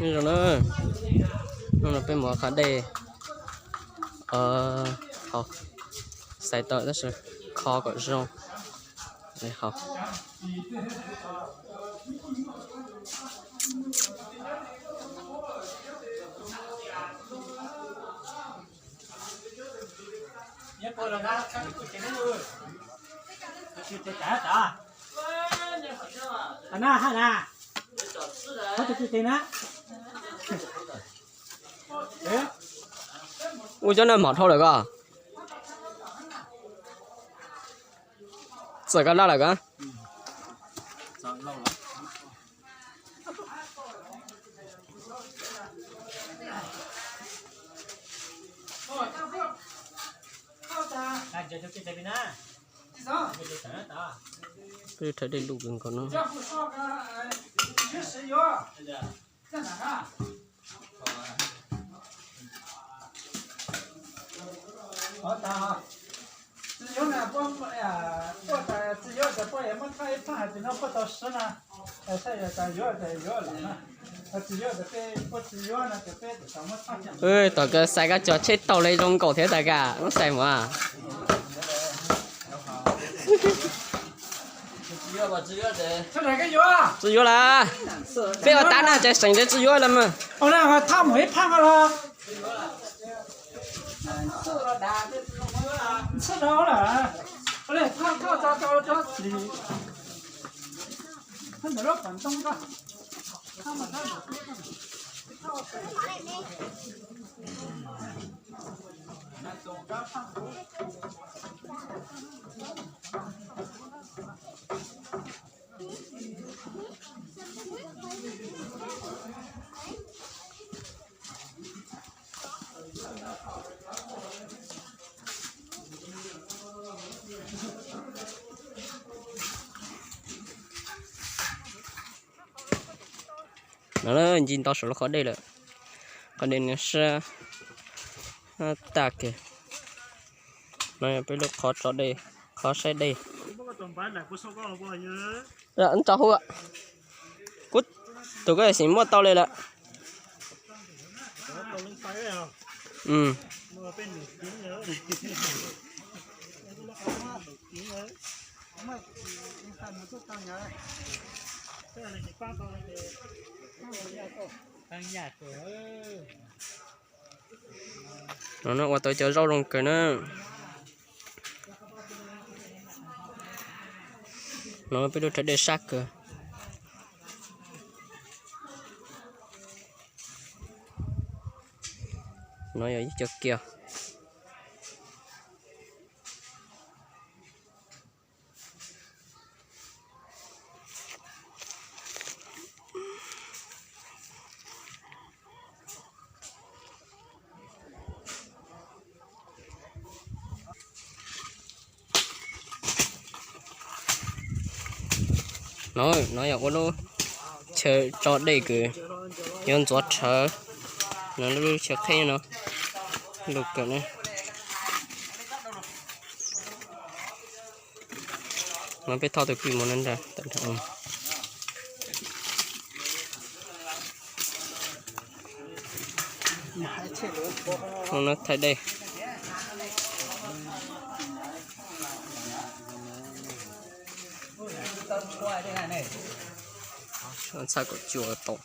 Nyob zoo na, hnub no peb mus qhov dej, hau, xais tau tab sis kho kom zoo li hau. Ua cov no mom dhau lawm ko. Txawm koj laj lawm ko. Peb rhaub dej luj kawg nkaus no. Tom kawg xaiv koj cov tsheb taug li zoo nkaus thiab tas kas lub xais mas. Tsis yuav lawm. Peb ua tab na ces seem ces tsis yuav lawm mas. No ncig nto saum lub qhov dej lawm. Qhov dej no sab tag kiag. No yog peb lub qhov tso dej, qhov saib dej. Tso hu, kuv tus koj xim muaj tau li lawm. No ua tau cov zaub zoo kawg na. No peb lub rhaub dej sab kawg. No yog ib co kiav. No, no yog ua lub chaw tso dej kws yuav ntxuav rhawv, no lub chaw qheb no, lug kawm na. No peb thauj tus kwj mus na ntag. No thaij dej. Txhaj kom cua tau.